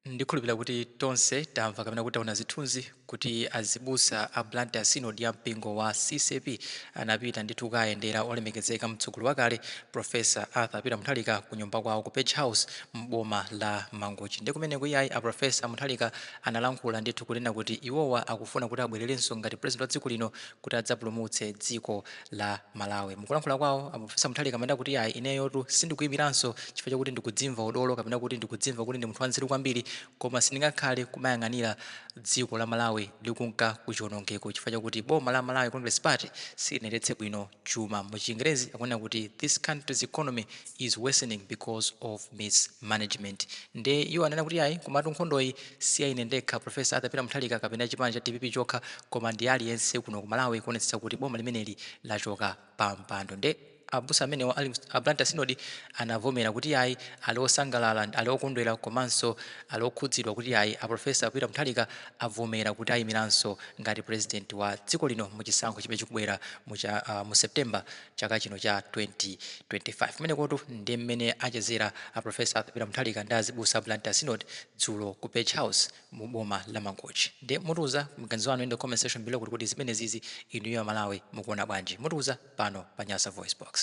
Ndikhulupirira kuti tonse tamva kapena kuti taona zithunzi kuti azibusa a Blantyre Synod ya mpingo wa CCAP anapita ndithu kukayendera olemekezeka mtsogoleri wakale Professor Arthur Peter Mutharika ku nyumba kwawo ku Page House m'boma la Mangochi. Ndi kumeneko iyayi, a Professor Mutharika analankhula ndithu kunena kuti iwowa akufuna kuti abwererenso ngati president wa dziko lino kuti adzapulumutse dziko la Malawi. Mukulankhula kwawo, a Professor Mutharika amanena kuti iyayi, ineyotu sindikuyimiranso chifukwa chakuti ndikudzimva udolo kapena kuti ndikudzimva kuti ndi munthu wanzeru kwambiri, koma sindingakhale kumayang'anira dziko la Malawi likunka kuchiwonongeko chifukwa chakuti boma la Malawi Congress Party silinayendetse bwino chuma. Mu Chingerezi akunena kuti "This country's economy is worsening because of mismanagement." Nde iwo anena kuti ayi, komatu nkhondoyi si ine ndekha Professor Arthur Peter Mutharika kapena chipani cha DPP chokha, koma ndi aliyense kuno ku Malawi kuonetsetsa kuti boma limeneli lachoka pa mpando. Nde abusa amenewa ali a Blantyre Synod anavomera kuti ayi, ali osangalala, ali okondwera komanso ali okhudzidwa kuti ayi, a Professor Peter Mutharika avomera kuti ayimiranso ngati president wa dziko lino mu chisankho chimene chikubwera mu September chaka chino cha 2025. Kumenekotu ndi mmene achezera a Professor Arthur Peter Mutharika ndi azibusa a Blantyre Synod dzulo ku Page House mu boma la Mangochi. Ndi mutiuza maganizo anu in the comment section below kuti zimenezizi inuyo Amalawi mukuona bwanji? Mutiuza pano pa Nyasa Voice Box.